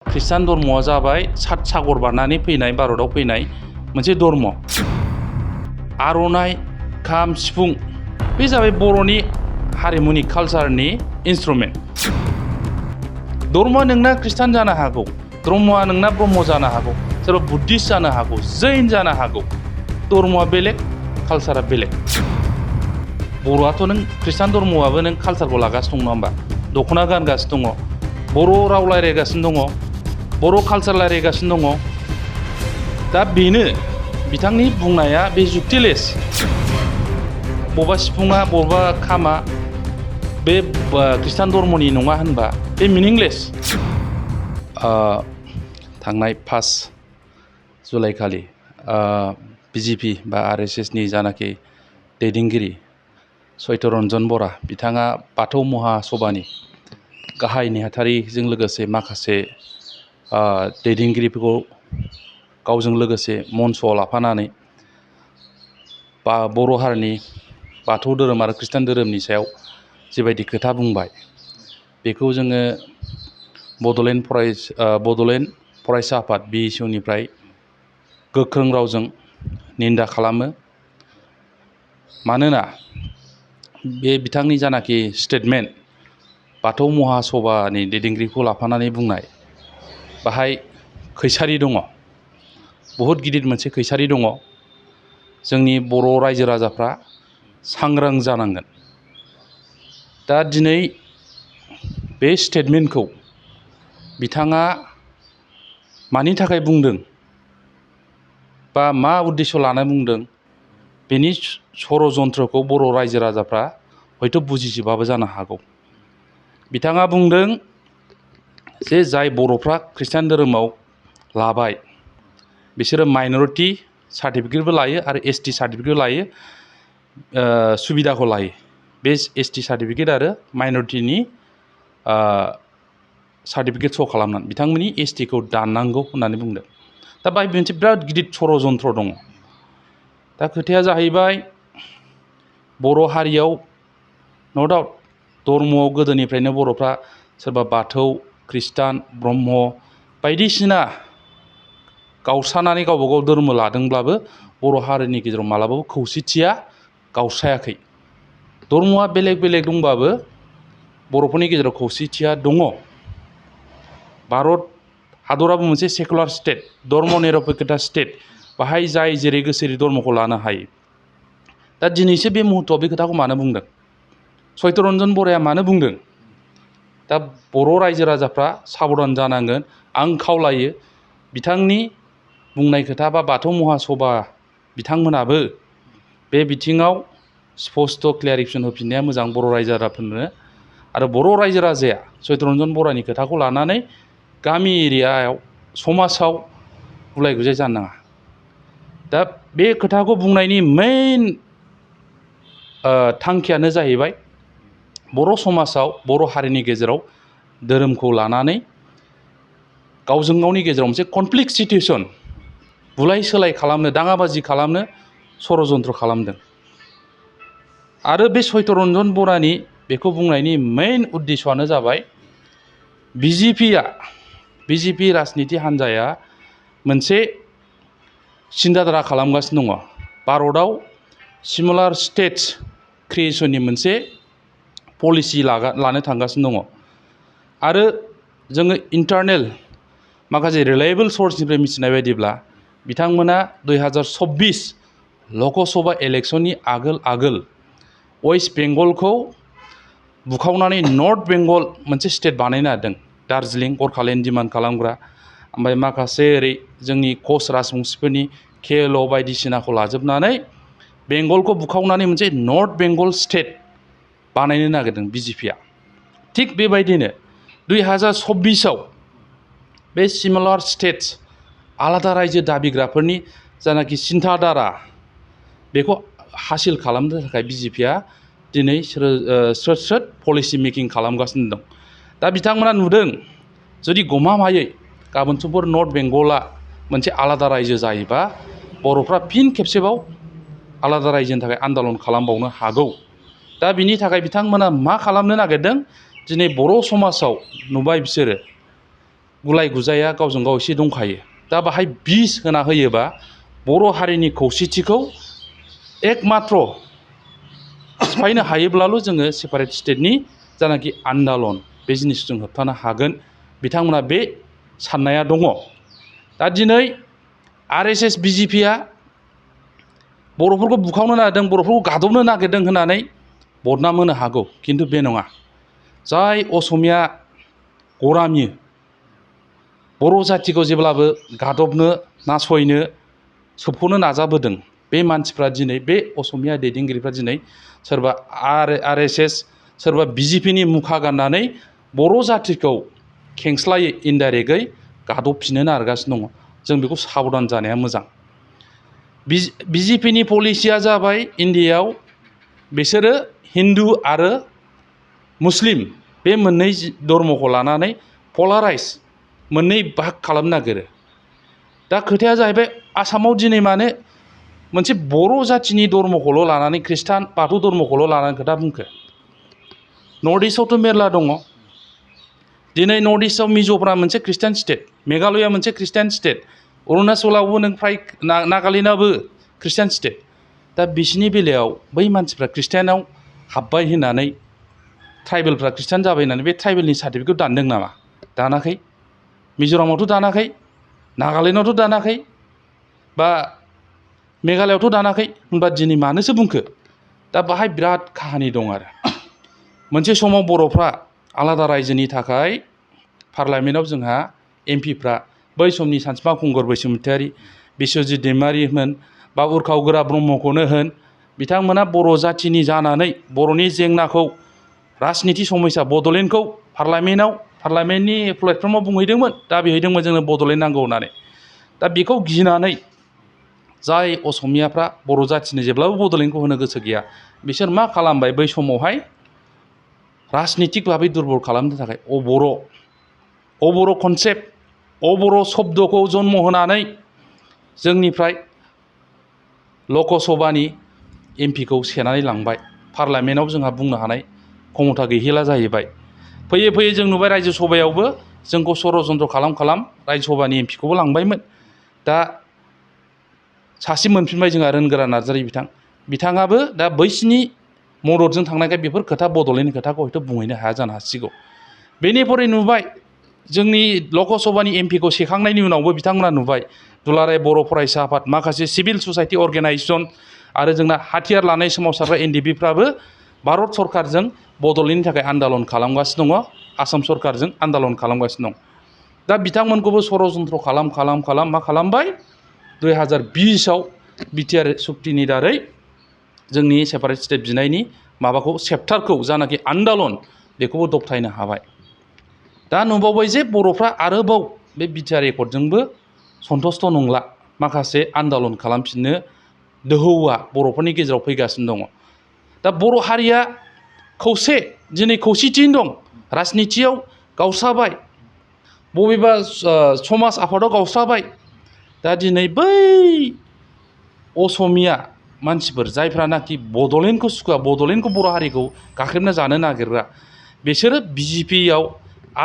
ख्रिस्टान धर्मआ जाबाय सात सागर बारनानै फैनाय भारताव फैनाय मोनसे धर्म। आर'नाइ, खाम, सिफुं बे जाबाय बर'नि हारिमुनि कालचारनि इन्सट्रुमेन्ट। धर्मआ नोंना ख्रिस्टान जानो हागौ, धर्मआ नोंना ब्रह्म जानो हागौ, सोरबा बुद्धिस्ट जानो हागौ, जैन जानो हागौ। धर्मआ बेलेग, कालचारा बेलेग। बर'आथ' नों ख्रिस्टान धर्मआबो नों कालचारखौ लागासिनो दं नङा होमबा? दख'ना गानगासिनो दङ, बर' राव रायज्लायगासिनो दङ, बर' कालचार रायज्लायगासिनो दङ। दा बेनो बिथांनि बुंनाया बे जुक्तिलेस। बबेबा सिफुङा बबेबा खामा बे ख्रिस्टान धर्मनि नङा होनबा बे मिनिंलेस। थांनाय 5 जुलाइ खालि बिजेपि बा आरएसएसनि जानाखि दैदेनगिरि चैतरन्जन बरा बिथाङा बाथौ महासभानि गाहाय नेहाथारिजों लोगोसे माखासे दैदेनगिरिफोरखौ गावजों लोगोसे मन्चआव लाफानानै बर' हारिनि बाथौ धोरोम आरो ख्रिस्टान धोरोमनि सायाव जिबायदि खोथा बुंबाय, बेखौ जोङो बड'लेण्ड फरायसा आफाद BSUनिफ्राय गोख्रों रावजों निन्दा खालामो। मानोना बे बिथांनि जानाखि स्टेटमेन्ट बाथौ महासभानि दैदेनगिरिखौ लाफानानै बुंनाय, बाहाय खैसारि दङ, बहुद गिदिर मोनसे खैसारि दङ। जोंनि बर' रायजो राजाफ्रा सांग्रां जानांगोन। दा दिनै बे स्टेटमेन्टखौ बिथाङा मानि थाखाय बुंदों बा मा उद्देश्य लाना बुंदों, बेनि षड़यन्त्रखौ बर' रायजो राजाफ्रा हयथ' बुजिजोबाबो जानो हागौ। बिथाङा बुंदों जे जाय बर'फ्रा ख्रिस्टान धोरोमाव लाबाय बिसोरो माइन'रिटि सार्टिफिकेटबो लायो आरो ST सार्टिफिकेटबो लायो, सुबिदाखौ लायो। बे ST सार्टिफिकेट आरो माइन'रिटिनि सार्टिफिकेट श' खालामनानै बिथांमोननि STखौ दाननांगौ होननानै बुंदों। दा बाहाय मोनसे बिराद गिदिर षड़यन्त्र दङ। दा खोथाया जाहैबाय बर' हारियाव न' डाउट धर्मआव गोदोनिफ्रायनो बर'फ्रा सोरबा बाथौ, ख्रिस्टान, ब्रह्म बायदिसिना गावस्रानानै गावबा गाव धर्म लादोंब्लाबो बर' हारिनि गेजेराव मालाबाबो खौसेथिया गावस्रायाखै। धर्मआ बेलेग बेलेग दंबाबो बर'फोरनि गेजेराव खौसेथिया दङ। भारत हादराबो मोनसे सेकुलार स्टेट, धर्म निरपेक्षता स्टेट। बाहाय जाय जेरै गोसो एरै धर्मखौ लानो हायो। दा दिनैसो बे मुहुर्तआव बे खोथाखौ मानो बुंदों? चैतरन्जन बराया मानो बुंदों? दा बर' रायजो राजाफ्रा साबधान जानांगोन। आं खावलायो बिथांनि बुंनाय खोथा बा बाथौ महासभा बिथांमोनाबो बे बिथिङाव स्पष्ट क्लियारिफिकेसन होफिननाया मोजां बर' रायजो राजाफोरनो। आरो बर' रायजो राजाया चैतरन्जन बरानि खोथाखौ लानानै गामि एरियायाव समाजाव गुलाय गुजाय जानो नाङा। दा बे खोथाखौ बुंनायनि मेइन थांखियानो जाहैबाय बर' समाजाव बर' हारिनि गेजेराव धोरोमखौ लानानै गावजों गावनि गेजेराव मोनसे कनफ्लिक्ट सिटुवेसन, बुलाय सोलाय खालामनो, दाङाबाजि खालामनो षड़यन्त्र खालामदों। आरो बे चैतरन्जन बरानि बेखौ बुंनायनि मेइन उद्देश्यआनो जाबाय बिजेपि राजनिति हान्जाया मोनसे सिन्ताधारा खालामगासिनो दङ। भारताव सिमिलार स्टेट्स क्रिएसननि मोनसे पलिसि लानो थांगासिनो दङ। आरो जोङो इन्टारनेल माखासे रिलायेबल सर्सनिफ्राय मिथिनाय बायदिब्ला बिथांमोना 2026 लकसभा इलेक्सननि आगोल वेस्ट बेंगलखौ बुखावनानै नर्थ बेंगल मोनसे स्टेट बानायनो नागिरदों। दार्जिलिं गरखालेन्ड डिमान्ड खालामग्रा, ओमफ्राय माखासे ओरै जोंनि कच राजबंशिफोरनि KLO बायदिसिनाखौ लाजोबनानै बेंगलखौ बुखावनानै मोनसे नर्थ बेंगल स्टेट बानायनो नागिरदों बिजेपिया। थिग बेबायदिनो 2026आव बे सिमिलार स्टेट्स आलादा रायजो दाबिग्राफोरनि जानाखि सिन्ताधारा बेखौ हासिल खालामनो थाखाय बिजेपिया दिनै स्रोद पलिसि मेकिं खालामगासिनो दं। दा बिथांमोना नुदों जुदि गमामायै गाबोन समफोर नर्थ बेंगला मोनसे आलादा रायजो जायोबा बर'फ्रा फिन खेबसेबाव आलादा रायजोनि थाखाय आन्दालन खालामबावनो हागौ। दा बिनि थाखाय बिथांमोना मा खालामनो नागिरदों? दिनै बर' समाजाव नुबाय बिसोरो गुलाय गुजाया गावजों गाव एसे दंखायो। दा बाहाय बिस होना होयोबा बर' हारिनि खौसेथिखौ एकमात्र सिफायनो हायोब्लाल' जोङो सेपारेट स्टेटनि जानाखि आन्दालन बे जिनिसखौ जों होबथानो हागोन। बिथांमोना बे साननाया दङ। दा दिनै RSS BJPआ बर'फोरखौ बुखावनो नागिरदों, बर'फोरखौ गादबनो नागिरदों होननानै बदनाम होनो हागौ, खिन्थु बे नङा। जाय असमिया गरामि बर' जाथिखौ जेब्लाबो गादबनो, नासयनो, सोबख'नो नाजाबोदों, बे मानसिफ्रा दिनै, बे असमिया दैदेनगिरिफ्रा दिनै सोरबा RSS सोरबा BJPनि मुखा गाननानै बर' जाथिखौ खेंस्लायै इनडाइरेक्टयै गादबफिननो नागिरगासिनो दङ। जों बेखौ साबधान जानाया मोजां। BJPनि पलिसिया जाबाय इन्डियायाव बिसोरो हिन्दु आरो मुस्लिम बे मोननै धर्मखौ लानानै पलाराइज मोननै भाग खालामनो नागिरो। दा खोथाया जाहैबाय आसामाव दिनै मानो मोनसे बर' जाथिनि धर्मखौल' लानानै, ख्रिस्टान बाथौ धर्मखौल' लानानै खोथा बुंखो? नर्थ इस्टआवथ' मेरला दङ। दिनै नर्थ इस्टआव मिज'फ्रा मोनसे ख्रिस्टान स्टेट, मेघालया मोनसे ख्रिस्टान स्टेट, अरुणाचलावबो नों फ्राय नागालेण्डआबो ख्रिस्टान स्टेट। दा बिसिनि बेलायाव बै मानसिफ्रा ख्रिस्टानाव हाब्बाय होननानै, ट्राइबेलफ्रा ख्रिस्टान जाबाय होननानै बे ट्राइबेलनि सार्टिफिकेटखौ दानदों नामा? दानाखै। मिज'रामावथ' दानाखै, नागालेण्डआवथ' दानाखै, बा मेघालयआवथ' दानाखै। होनबा दिनै मानोसो बुंखो? दा बाहाय बिराद काहानि दं आरो। मोनसे समाव बर'फ्रा आलादा रायजोनि थाखाय पार्लामेन्टआव जोंहा एमपिफ्रा बै समनि सानसुमा खुंगुर बैसोमुतियारि, बिस्वजित दैमारिमोन, बा उर्खाव गोरा ब्रह्मखौनो होन, बिथांमोना बर' जाथिनि जानानै बर'नि जेंनाखौ, राजनिति समयसा बड'लेण्डखौ पार्लामेन्टनि प्लेटफर्माव बुंहैदोंमोन, दाबिहैदोंमोन जोंनो बड'लेण्ड नांगौ होननानै। दा बेखौ गिनानै जाय असमियाफ्रा बर' जाथिनो जेब्लाबो बड'लेण्डखौ होनो गोसो गैया, बिसोर मा खालामबाय बै समावहाय राजनितिक भाबै दुरबल खालामनो थाखाय अबर' कनसेप्ट, अबर' शब्दखौ जन्म होनानै जोंनिफ्राय लकसभानि एमपिखौ सेनानै लांबाय। पार्लामेन्टआव जोंहा बुंनो हानाय क्षमता गैहैला जाहैबाय। फैयै फैयै जों नुबाय रायजो सभायावबो जोंखौ षड़यन्त्र खालाम रायजो सभानि एमपिखौबो लांबायमोन। दा सासे मोनफिनबाय जोंहा रोनगोरा नार्जारि बिथाङाबो दा बैसिनि मददजों थांनायखाय बेफोर खोथा बड'लेण्डनि खोथाखौ हयथ' बुंहैनो हाया जानो हासिगौ। बेनिफ्राय नुबाय जोंनि लकसभानि एमपिखौ सेखांनायनि उनावबो बिथांमोना नुबाय दुलाराय बर' फरायसा आफाद, माखासे सिभिल ससाइटि अर्गेनाइजेसन आरो जोंना हाथियार लानाय सोमावसारग्रा NDP-फ्राबो भारत सरकारजों बड'लेण्डनि थाखाय आन्दालन खालामगासिनो दङ, आसाम सरकारजों आन्दालन खालामगासिनो दं। दा बिथांमोनखौबो षड़यन्त्र खालाम मा खालामबाय? 2020आव बिटिआर सुक्तिनि दारै जोंनि सेपारेट स्टेट बिनायनि माबाखौ, चेप्टारखौ, जानाखि आन्दालन, बेखौबो दबथायनो हाबाय। दा नुबावबाय जे बर'फ्रा आरोबाव बे बिटिआर एकर्डजोंबो सन्थुष्ट' नंला, माखासे आन्दालन खालामफिननो दोहौआ बर'फोरनि गेजेराव फैगासिनो दङ। दा बर' हारिया दिनै खौसेथियैनो दं, राजनितियाव गावस्राबाय, बबेबा समाज आफादाव गावस्राबाय। दा दिनै बै असमिया मानसिफोर जायफ्रानाखि बड'लेण्डखौ सुखुवा, बड'लेण्डखौ, बर' हारिखौ गाख्रेबना जानो नागिरग्रा, बिसोरो BJPआव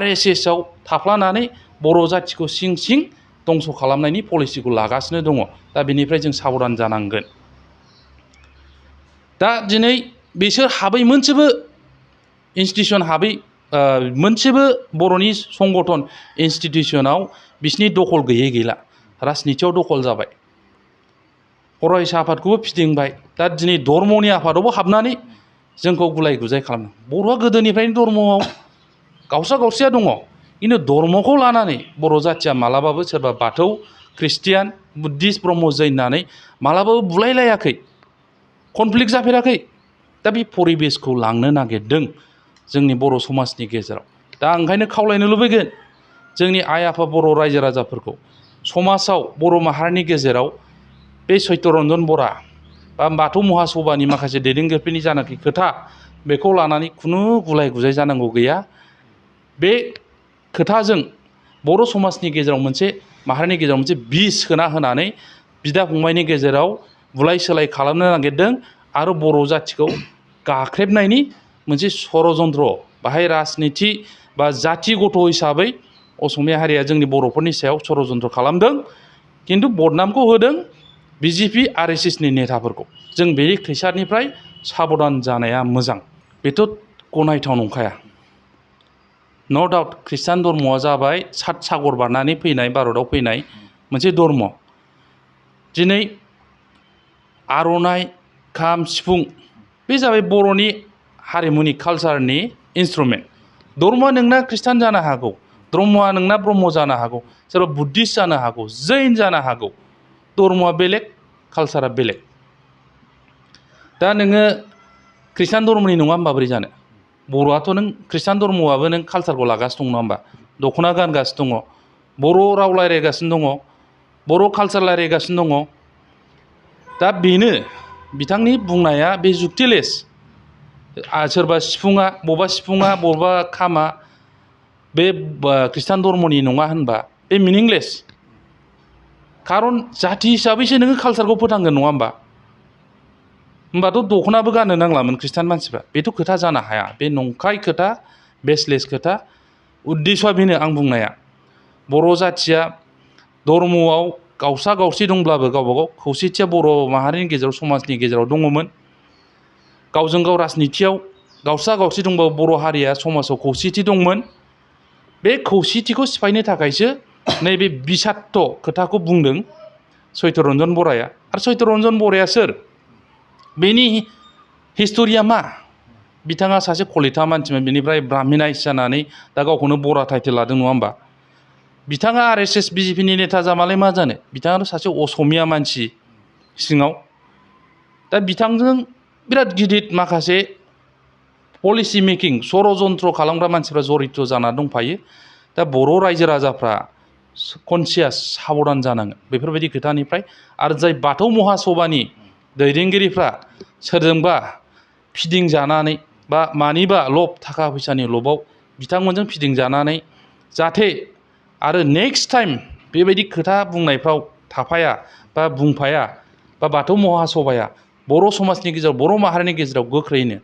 RSSआव थाफ्लानानै बर' जाथिखौ सिं सिं दंस' खालामनायनि पलिसिखौ लागासिनो दङ। दा बेनिफ्राय जों साबधान जानांगोन। दा दिनै बिसोर हाबै मोनसेबो इन्सटिटिउसन मोनसेबो बर'नि संगठन इन्सटिटिउसनाव बिसिनि दखल गैला, राजनितियाव दखल जाबाय। फरायसा आफादखौबो फिदिंबाय। दा दिनै धर्मनि आफादावबो हाबनानै जोंखौ गुलाय गुजाय खालामदों। बर'आ गोदोनिफ्रायनो धर्मआव गावस्राया दङ, खिन्थु धर्मखौ लानानै बर' जाथिया मालाबाबो सोरबा बाथौ, ख्रिस्टियान, बुद्धिस्ट, ब्रह्म, जैन होननानै मालाबाबो बुलायलायाखै, कनफ्लिक्ट जाफेराखै। दा बे परिबेसखौ लांनो नागिरदों जोंनि बर' समाजनि गेजेराव। दा आं ओंखायनो खावलायनो लुबैगोन जोंनि आइ आफा बर' रायजो राजाफोरखौ, समाजाव बर' माहारिनि गेजेराव बे सत्यरन्जन बरा बा बाथौ महासभानि माखासे दैदेनगिरिफोरनि जानाखि खोथा, बेखौ लानानै खुनु गुलाय गुजाय जानांगौ गैया। बे खोथाजों बर' समाजनि गेजेराव, मोनसे माहारिनि गेजेराव मोनसे बिस होना होनानै बिदा फंबायनि गेजेराव बुलाय सोलाय खालामनो नागिरदों आरो बर' जाथिखौ गाख्रेबनायनि मोनसे षड़यन्त्र, बाहाय राजनिति बा जाथि गथ' हिसाबै असमिया हारिया जोंनि बर'फोरनि सायाव षड़यन्त्र खालामदों खिन्थु बदनामखौ होदों बिजेपि आरएसएसनि नेताफोरखौ। जों बे खैसारनिफ्राय साबधान जानाया मोजां। बेथ' गनायथाव नंखाया। न' डाउट ख्रिस्टान धर्मआ जाबाय सात सागर बारनानै फैनाय भारताव फैनाय मोनसे धर्म। दिनै आर'नाइ खाम सिफुं बे जाबाय बर'नि हारिमुनि कालसारनि इन्सट्रुमेन्ट। धर्मआ नोंना ख्रिस्टान जानो हागौ, धर्मआ नोंना ब्रह्म जानो हागौ, सोरबा बुद्धिस्ट जानो हागौ, जैन जानो हागौ, धर्मआ बेलेग कालसारा बेलेग। दा नोङो ख्रिस्टान धर्मनि नङा होमबा बोरै जानो? बर'आथ' नों ख्रिस्टान धर्मआबो नों कालसारखौ लागासिनो दं नङा होमबा? दख'ना गानगासिनो दङ, बर' राव रायज्लायगासिनो दङ, बर' कालसार रायज्लायगासिनो दङ। दा बेनो बिथांनि बुंनाया बे जुक्तिलेस। सोरबा सिफुङा बबेबा खामा बे ख्रिस्टान धर्मनि नङा होनबा बे मिनिंलेस। खारन जाथि हिसाबैसो नोङो कालसारखौ फोथांगोन नङा होमबा? होमबाथ' दख'नाबो गाननो नांलामोन ख्रिस्टान मानसिफ्रा। बेथ' खोथा जानो हाया। बे नंखाय खोथा, बेसलेस खोथा। उद्देश्यआ बेनो आं बुंनाया, बर' जाथिया धर्मआव गावसा गावसि दंब्लाबो गावबागाव खौसेथिया बर' माहारिनि गेजेराव समाजनि गेजेराव दङमोन। गावजों गाव राजनितियाव गावसा गावसि दंबाबो बर' हारिया समाजाव खौसेथि दंमोन। बे खौसेथिखौ सिफायनो थाखायसो नैबे बिसात्त खोथाखौ बुंदों चैतरन्जन बराया। आरो चैतरन्जन बराया सोर? बेनि हिस्ट'रिया मा? बिथाङा सासे कलिता मानसिमोन, बेनिफ्राय ब्राह्मिनाइस जानानै दा गावखौनो बरा टाइटेल लादों नङा होमबा? बिथाङा आरएसएस बिजेपिनि नेता जामालाय मा जानो? बिथाङाथ' सासे असमिया मानसि सिङाव। दा बिथांजों बिराद गिदिर माखासे पलिसि मेकिं षड़यन्त्र खालामग्रा मानसिफ्रा जरित जाना दंफायो। दा बर' रायजो राजाफ्रा कनसियास साबधान जानांगोन बेफोरबायदि खोथानिफ्राय। आरो जाय बाथौ महासभानि दैदेनगिरिफ्रा सोरजोंबा फिदिंजानानै बा मानिबा लब थाखा फैसानि लबाव बिथांमोनजों फिदिंजानानै जाहाथे आरो नेक्स्ट टाइम बेबायदि खोथा बुंनायफ्राव थाफाया बा बुंफाया, बा बाथौ महासभाया बर' समाजनि गेजेराव बर' माहारिनि गेजेराव गोख्रैनो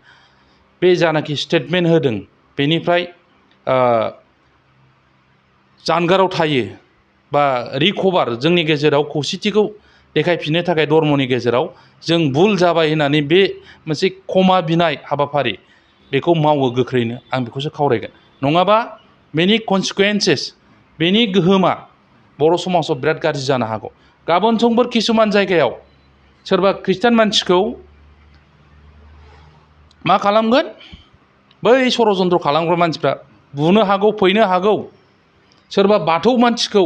बे जानाखि स्टेटमेन्ट होदों बेनिफ्राय जानगाराव थायो बा रिकभार जोंनि गेजेराव खौसेथिखौ देखायफिननो थाखाय धर्मनि गेजेराव जों भुल जाबाय होननानै बे मोनसे क्षमा बिनाय हाबाफारि बेखौ मावो गोख्रैनो, आं बेखौसो खावलायगोन। नङाबा बेनि कनसिकुवेन्सेस, बेनि गोहोमा बर' समाजाव बिराद गाज्रि जानो हागौ। गाबोन समफोर किसुमान जायगायाव सोरबा ख्रिस्टान मानसिखौ मा खालामगोन? बै षड़यन्त्र खालामग्रा मानसिफ्रा बुनो हागौ, फैनो हागौ। सोरबा बाथौ मानसिखौ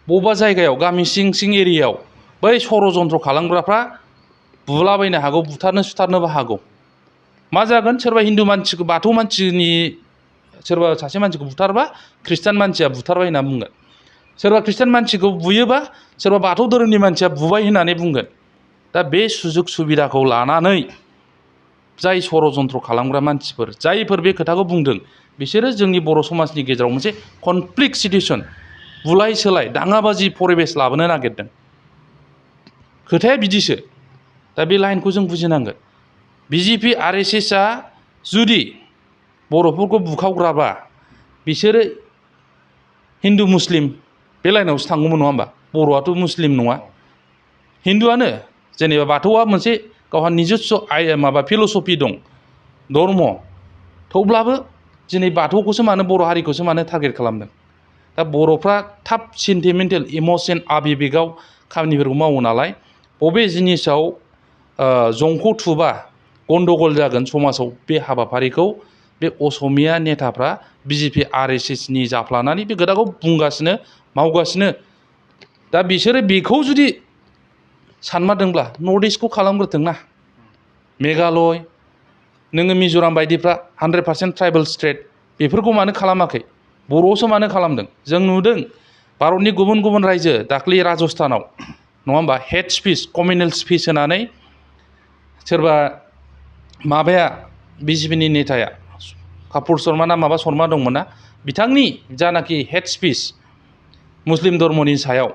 बबेबा जायगायाव गामि सिं सिं एरियायाव बै षड़यन्त्र खालामग्राफ्रा बुलाबायनो हागौ, बुथारनो सुथारनोबो हागौ। मा जागोन? सोरबा हिन्दु मानसिखौ, बाथौ मानसिनि सोरबा सासे मानसिखौ बुथारबा ख्रिस्टान मानसिया बुथारबाय होनना बुंगोन। सोरबा ख्रिस्टान मानसिखौ बुयोबा सोरबा बाथौ धोरोमनि मानसिया बुबाय होननानै बुंगोन। दा बे सुजुग सुबिदाखौ लानानै जाय षड़यन्त्र खालामग्रा मानसिफोर, जायफोर बे खोथाखौ बुंदों, बिसोरो जोंनि बर' समाजनि गेजेराव मोनसे कनफ्लिक्ट सिटुएसन, बुलाय सोलाय दाङाबाजि परिबेस लाबोनो नागिरदों। खोथाया बिदिसो। दा बे लाइनखौ जों बुजिनांगोन। बिजेपि आरएसएसआ जुदि बर'फोरखौ बुखावग्राबा बिसोरो हिन्दु मुस्लिम बे लाइनावसो थांगौमोन नङा होमबा? बर'आथ' मुस्लिम नङा, हिन्दुआनो। जेनेबा बाथौआ मोनसे गावहा निजस्स' माबा फिल'सफि दं, धर्म। थेवब्लाबो दिनै बाथौखौसो मानो, बर' हारिखौसो मानो टारगेट खालामदों? दा बर'फ्रा थाब सेन्टिमेन्टेल इम'सन आबेबिगाव खामानिफोरखौ मावो नालाय, बबे जिनिसाव जंखौ थुबा गन्दगल जागोन समाजाव, बे हाबाफारिखौ बे असमिया नेताफ्रा बिजेपि आरएसएसनि जाफ्लानानै बे खोथाखौ बुंगासिनो, मावगासिनो। दा बिसोरो बेखौ जुदि सानमारदोंब्ला नर्थ इस्टखौ खालामग्रोथोंना। मेघालय, नोङो मिज'राम बायदिफ्रा 100% ट्राइबेल स्टेट, बेफोरखौ मानो खालामाखै? बर'आवसो मानो खालामदों? जों नुदों भारतनि गुबुन गुबुन रायजो, दाख्लै राजस्थानाव नङा होमबा, हेड स्पिच, कमिउनेल स्पिच होनानै सोरबा माबाया बिजेपिनि नेताया कापुर शर्मा ना माबा शर्मा दंमोन ना, बिथांनि जानाखि हेड स्पिच मुस्लिम धर्मनि सायाव,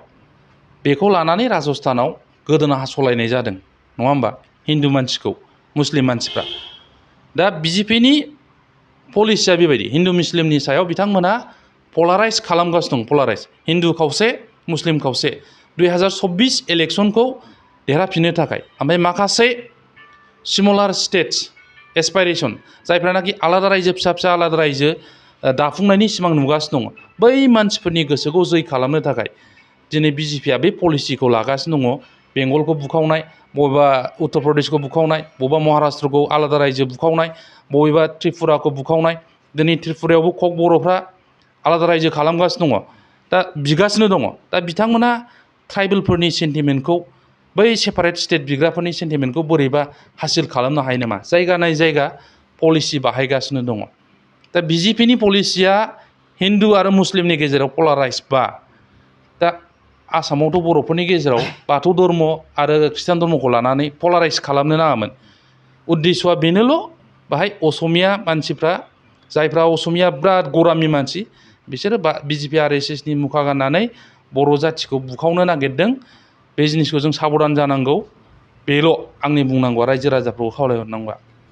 बेखौ लानानै राजस्थानाव गोदोना हास'लायनाय जादों नङा होमबा, हिन्दु मानसिखौ मुस्लिम मानसिफ्रा। दा बिजेपिनि पलिसिया बेबायदि, हिन्दु मुस्लिमनि सायाव बिथांमोना पलाराइज खालामगासिनो दं। पलाराइज हिन्दु खावसे मुस्लिम खावसे 2024 इलेक्सनखौ देरहाफिननो थाखाय। ओमफ्राय माखासे सिमिलार स्टेट्स एसपाइरेसन जायफ्रानाखि आलादा रायजो फिसा फिसा आलादा रायजो दाफुंनायनि सिमां नुगासिनो दङ, बै मानसिफोरनि गोसोखौ जै खालामनो थाखाय दिनै बिजेपिया बे पलिसिखौ लागासिनो दङ। बेंगलखौ बुखावनाय, बबेबा उत्तर प्रदेशखौ बुखावनाय, बबेबा महाराष्ट्रखौ आलादा रायजो बुखावनाय, बबेबा त्रिपुराखौ बुखावनाय। दिनै त्रिपुरायावबो कक बर'फ्रा आलादा रायजो खालामगासिनो दङ, दा बिगासिनो दङ। दा बिथांमोना ट्राइबेलफोरनि सेन्टिमेन्टखौ, बै सेपारेट स्टेट बिग्राफोरनि सेन्टिमेन्टखौ बोरैबा हासिल खालामनो हायो नामा? जायगा नाय जायगा पलिसि बाहायगासिनो दङ। दा बिजेपिनि पलिसिया हिन्दु आरो मुस्लिमनि गेजेराव पलाराइज बा, दा आसामावथ' बर'फोरनि गेजेराव बाथौ धर्म आरो खृष्टान धर्मखौ लानानै पलाराइज खालामनो नाङामोन। उद्देश्यआ बेनोल', बाहाय असमिया मानसिफ्रा, जायफ्रा असमिया बिराद गरामि मानसि, बिसोरो बिजेपि RSSनि मुखा गाननानै बर' जाथिखौ बुखावनो नागिरदों। बे जिनिसखौ जों साबधान जानांगौ। बेल' आंनि बुंनांगौआ रायजो राजाफोरखौ खावलायहरनांगौआ।